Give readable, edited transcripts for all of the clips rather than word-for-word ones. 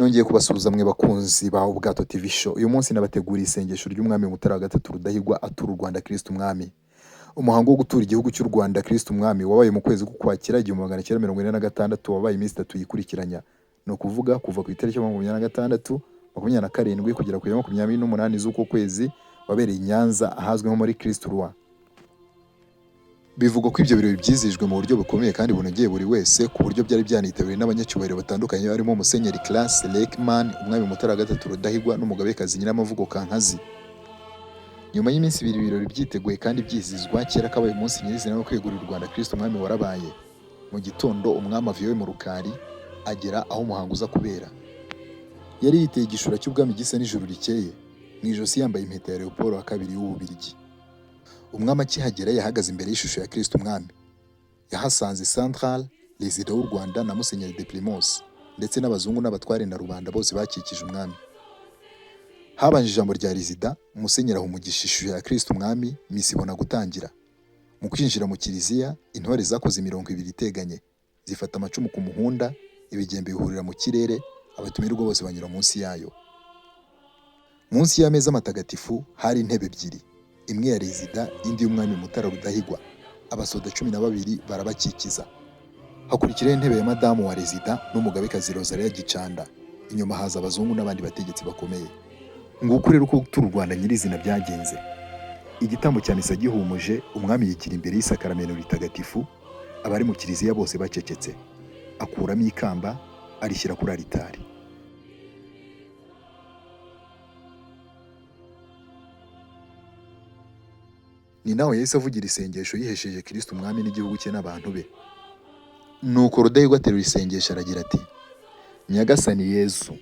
Nongeye kubasuhuza mwe bakunzi ba Ubwato TV Show. Uyu munsi nabateguriye isengesho ry'Umwami Mutara wa Gatatu Rudahigwa atura u Rwanda Kristo Umwami. Umuhango wo gutura igihugu cy'u Rwanda Kristo Umwami wabaye mu kwezi k'Ukwakira 1946, wabaye iminsi 3 yikurikiranya. Ni ukuvuga kuva ku itariki ya 26, 27 kugera ku ya 28 z'uko kwezi, wabereye i Nyanza ahazwi nko muri Kristo Roi. Bivugwa ko ibyo birori byizihijwe mu buryo bukomeye kandi bunogeye buri wese, ku buryo byari byanitabiriwe n'abanyacyubahiro batandukanye barimo Musenyeri Classe Leckman, Umwami Mutara wa Gatatu Rudahigwa n'Umugabekazi Nyiramavugo Kankazi. Nyuma y'iminsi 2 ibirori byiteguye kandi byizihizwa, kera kabaye umunsi nyirizina wo kwegurira u Rwanda Kristo Umwami warabaye. Mu gitondo umwami ava iwe mu rukari, agera aho umuhango uza kubera. Yari yiteye igishura cy'ubwami gisa n'ijuru rikeye, mu ijosi yambaye impeta ya Leopold wa kabiri w'Ububiligi. Umwami akihagera yahagaze imbere y'ishusho ya Kristo Umwami. Yahasanze Central, Rezida w'u Rwanda na Musenyeri de Primus, ndetse n'abazungu n'abatware na rubanda bose bakikije umwami. Habanje ijambo rya Rezida, Musenyeri aha umugisha ishusho ya Kristo Umwami, misa ibona gutangira. Mu kwinjira mu kiliziya, intore zakoze imirongo ibiri iteganye, zifata amacumu ku muhunda, ibigembe bihurira mu kirere, abatumirwa bose banyura munsi yayo. Munsi y'ameza matagatifu hari intebe ebyiri, imwe ya Rezida indi y'Umwami Mutara Rudahigwa. Abasoda 12 barabakikiza. Hakurikiraho intebe ya madamu wa Rezida n'Umugabekazi Rosalia Gicanda. Inyuma haza abazungu n'abandi bategetsi bakomeye. Nguko rero uko gutura u Rwanda nyirizina byagenze. Igitambo cya misa gihumuje, umwami yigira imbere y'isakaramento ritagatifu, abari mu kiliziya bose bacecetse. Akuramo ikamba arishyira kuri alitari. Ni nawe yahise avugira isengesho yihesheje Kristo Umwami n'igihugu cye n'abantu be. Nuko Rudahigwa aterura isengesho aragira ati: Nyagasani Yezu,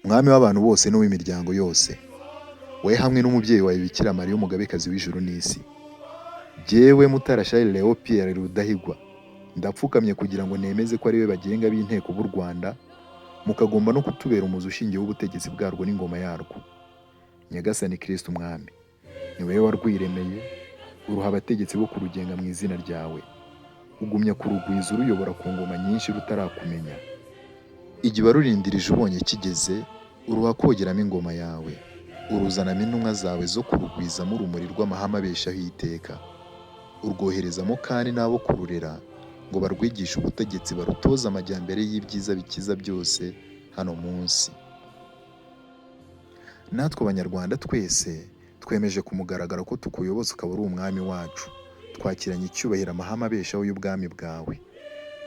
Mwami w'abantu bose n'uw'imiryango yose, we hamwe n'umubyeyi wawe Bikira Mariya Umugabekazi w'ijuru n'isi, jyewe Mutara Charles Léon Pierre Rudahigwa ndapfukamye kugira ngo nemeze ko ari we bagenga b'inteko b'u Rwanda, mukagomba no kutubera umuzi ushingiye w'ubutegetsi bwarwo n'ingoma yarwo. Nyagasani Kristo Umwami, ni wowe warwiremeye, uruha abategetsi bo kurugenga mu izina ryawe, ugumya kurugwiza uruyobora ku ngoma nyinshi rutarakumenya. Igihe warurindirije ubonye kigeze, uruha kogeramo ingoma yawe, uruzanamo intumwa zawe zo kurugwizamo urumuri rw'amahame abeshaho iteka. Urwoherezamo kandi n'abo kururera ngo barwigishe ubutegetsi, barutoze amajyambere y'ibyiza bikiza byose hano munsi. Natwe Abanyarwanda twese twemeje ku mugaragaro ko tukuyobotse ukaba uri umwami wacu. Twakiranye icyubahiro amahame abeshaho y'ubwami bwawe.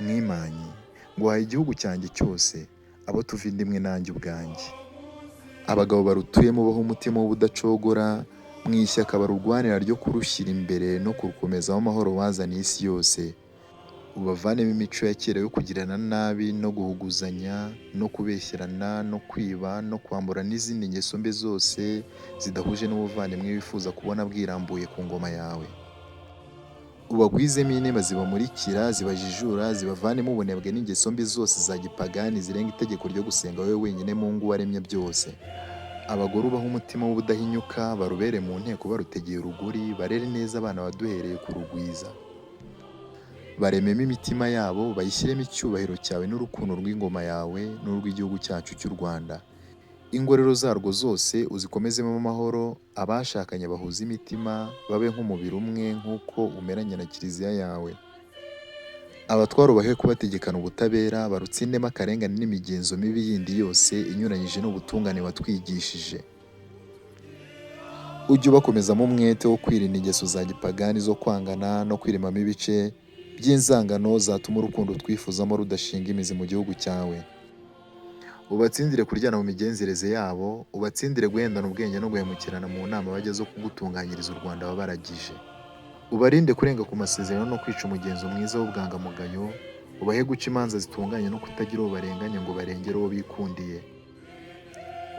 Mwimanyi, nguhaye igihugu cyanjye cyose, abo tuva inda imwe nanjye ubwanjye. Abagabo barutuyemo bahe umutima w'ubudacogora, mu ishyaka barurwanira ryo kurushyira imbere no kurukomezaho amahoro wazaniye isi yose. Ubavanemo imico ya kera yo kugirana nabi no guhuguzanya no kubeshyerana no kwiba no kwambura n'izindi ngeso mbi zose zidahuje n'ubuvandimwe wifuza kubona bwirambuye ku ngoma yawe. Ubagwizemo inema zibamurikira, zibajijura, zibavanemo ubunebwe n'ingeso mbi zose za gipagani zirenga itegeko ryo gusenga wowe wenyine Mungu waremye byose. Abagore ubahe umutima w'ubudahinyuka, barubere mu nteko barutegeye uruguri, barere neza abana waduhereye kurugwiza. Barememo imitima yabo, bayishyiremo icyubahiro cyawe n'urukundo rw'ingoma yawe n'urw'igihugu cyacu cy'u Rwanda. Ingorero zarwo zose uzikomezemo amahoro, abashakanye bahuze imitima, babe nk'umubiri umwe nk'uko umeranye na Kiliziya yawe. Abatware ubahe kubategekana ubutabera, barutsindemo akarengane n'imigenzo mibi yindi yose inyuranyije n'ubutungane watwigishije. Ujye ubakomezamo umwete wo kwirinda ingeso za gipagani zo kwangana no kwiremamo ibice by'inzangano zatuma urukundo twifuzamo rudashinga imizi mu gihugu cyawe. Ubatsindire kuryana mu migenzereze yabo, ubatsindire guhendana ubwenge no guhemukirana mu nama bajya zo kugutunganyiriza u Rwanda wabaragije. Ubarinde kurenga ku masezerano no kwica umugenzo mwiza w'ubwangamugayo, ubahe guca imanza zitunganye no kutagira uwo barenganya ngo barengere uwo bikundiye.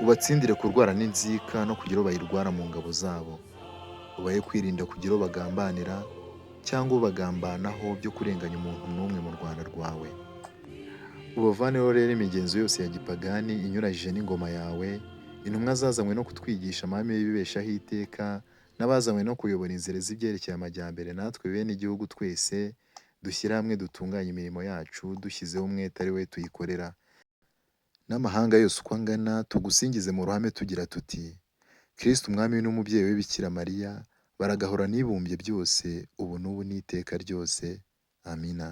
Ubatsindire kurwara n'inzika no kugira uwo bayirwara mu ngabo zabo. Ubahe kwirinda kugira uwo bagambanira cyangwa ubagambanaho byo kurenganya umuntu n'umwe mu Rwanda rwawe. Ubavaneho rero imigenzo yose ya gipagani inyuranyije n'ingoma yawe, intumwa zazanywe no kutwigisha amahame y'ibibeshaho iteka, n'abazanywe no kuyobora inzira z'ibyerekeye amajyambere, natwe bene igihugu twese dushyire hamwe dutunganye imirimo yacu dushyizeho umwete ari we tuyikorera. N'amahanga yose uko angana tugusingize mu ruhame tugira tuti: Kristu Umwami n'umubyeyi we Bikira Mariya baragahorana ibumbye byose ubu n'ubu n'iteka ryose. Amina.